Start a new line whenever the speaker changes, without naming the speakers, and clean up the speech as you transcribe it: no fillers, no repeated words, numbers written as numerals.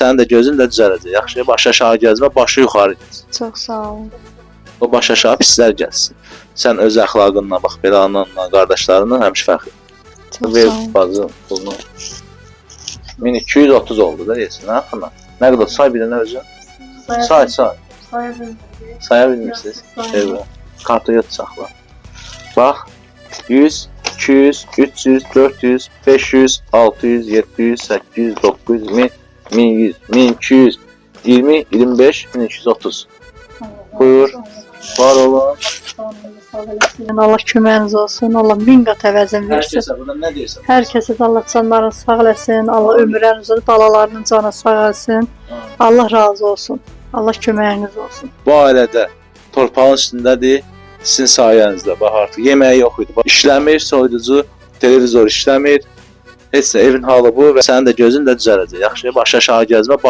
Sənin də gözün də düzələcək. Yaxşı, baş aşağı gəzmə, başı yuxarı gəz.
Çox sağ olun.
O baş aşağı pislər gəzsin. Sən öz əxlaqınla, bax belə ananla, qardaşlarınla həmişə fəxr.
Çox
Ver
sağ olun.
bacım pulunu. 1230 oldu da deyəsən, hə xanım? Nə qədər say bir dənə özün? Say, say.
Saya bilmirəm.
Saya bilmirsiniz. Evet. Kartı yox saxla. Bax, 100, 200, 300, 400, 500, 600, 700, 800, 900, 1000, 1100, 1200, 20, 25, 1230. Buyur. Var olun.
Allah köməyiniz olsun. Allah min qat əvəzin versin.
Hər kəsə buradan nə deyirsən?
Hər kəsə də Allah canlarını sağ eləsin. Allah ömürlərini uzatsin, balalarının canı sağ eləsin. Allah razı olsun. Allah köməyiniz olsun.
Bu ailədə torpağın üstündədir. Sizin sayənizdə. Bax artıq yeməyi yox idi. Bax, işləmir, soyuducu, televizor işləmir. Heç nə, evin halı bu və sənin də gözün də düzələcək. Yaxşı, baş aşağı gəzmə.